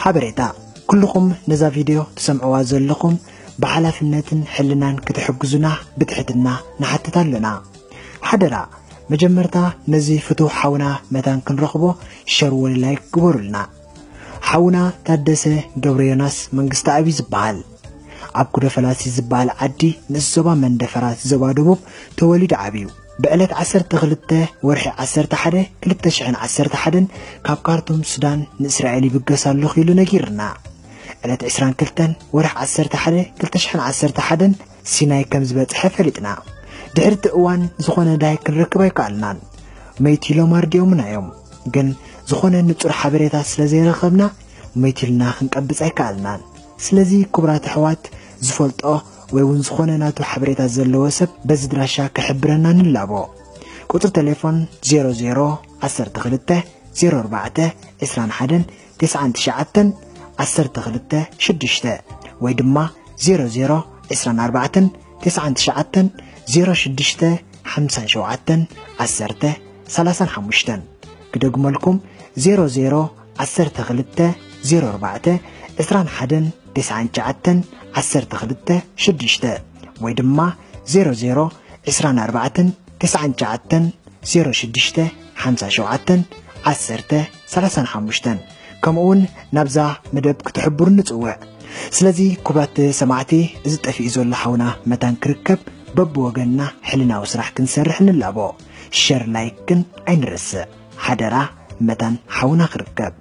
ሓበሬታ። ኩልኹም ነዛ ቪድዮ ትሰምዕዋ ዘለኹም ብሓላፍነትን ሕልናን ክትሕግዙና ብትሕትና ንሓትት ኣለና። ሓደራ፣ መጀመርታ ነዚ ፍቱሕ ሓውና መታን ክንረኽቦ ሸር ወይ ላይክ ግበሩልና። ሓውና ታደሰ ገብረ ዮናስ መንግስተኣብ እዩ ዝበሃል። ኣብ ኩደ ፈላሲ ዝበሃል ዓዲ ንእስ ዞባ መንደፈራ ዞባ ደቡብ ተወሊዱ ዓብዩ። ብዕለት ዓሰርተ ክልተ ወርሒ ዓሰርተ ሓደ ክልተ ሽሕን ዓሰርተ ሓደን ካብ ካርቱም ሱዳን ንእስራኤል ይብገስ ኣለኹ ኢሉ ነጊርና። ዕለት ዕስራን ክልተን ወርሒ ዓሰርተ ሓደ ክልተ ሽሕን ዓሰርተ ሓደን ሲናይ ከም ዝበጽሐ ፈሊጥና። ድሕሪ እቲ እዋን ዝኾነ ዳይ ክንረክብ ኣይከኣልናን። መይቱ ኢሎም ኣርዲኦምና እዮም። ግን ዝኾነ ንጹር ሓበሬታ ስለ ዘይረኸብና መይቱ ኢልና ክንቀብጽ ኣይከኣልናን። ስለዚ ክቡራት ኣሕዋት፣ ዝፈልጦ ወይ እውን ዝኾነ ናቱ ሓበሬታ ዘለዎ ሰብ በዚ ድራሻ ክሕብረና ንላቦ። ቁጽሪ ቴሌፎን ዜሮ ዜሮ ዓሰርተ ክልተ ዜሮ ኣርባዕተ ዕስራን ሓደን ተስዓን ትሽዓተን ዓሰርተ ክልተ ሽዱሽተ ወይ ድማ ዜሮ ዜሮ ዕስራን ኣርባዕተን ተስዓን ትሽዓተን ዜሮ ሽዱሽተ ሓምሳን ሸውዓተን ዓሰርተ ሰላሳን ሓሙሽተን። ክደግመልኩም፣ ዜሮ ዜሮ ዓሰርተ ክልተ ዜሮ ኣርባዕተ ዕስራን ሓደን ተስዓን ትሽዓተን ዓሰርተ ክልተ ሽዱሽተ ወይ ድማ ዜሮ ዜሮ ዕስራን ኣርባዕተን ተስዓን ትሽዓተን ዜሮ ሽዱሽተ ሓምሳ ሸውዓተን ዓሰርተ ሰላሳን ሓሙሽተን። ከምኡውን ናብዛ መደብ ክትሕብሩ ንጽውዕ። ስለዚ ክቡራት ሰማዕቲ፣ እዚ ጠፊኡ ዘሎ ሓውና መታን ክርከብ በብወገንና ሕልናዊ ስራሕ ክንሰርሕ ንላቦ። ሸር ላይክ ግን ኣይንረስዕ። ሓደራ መታን ሓውና ክርከብ።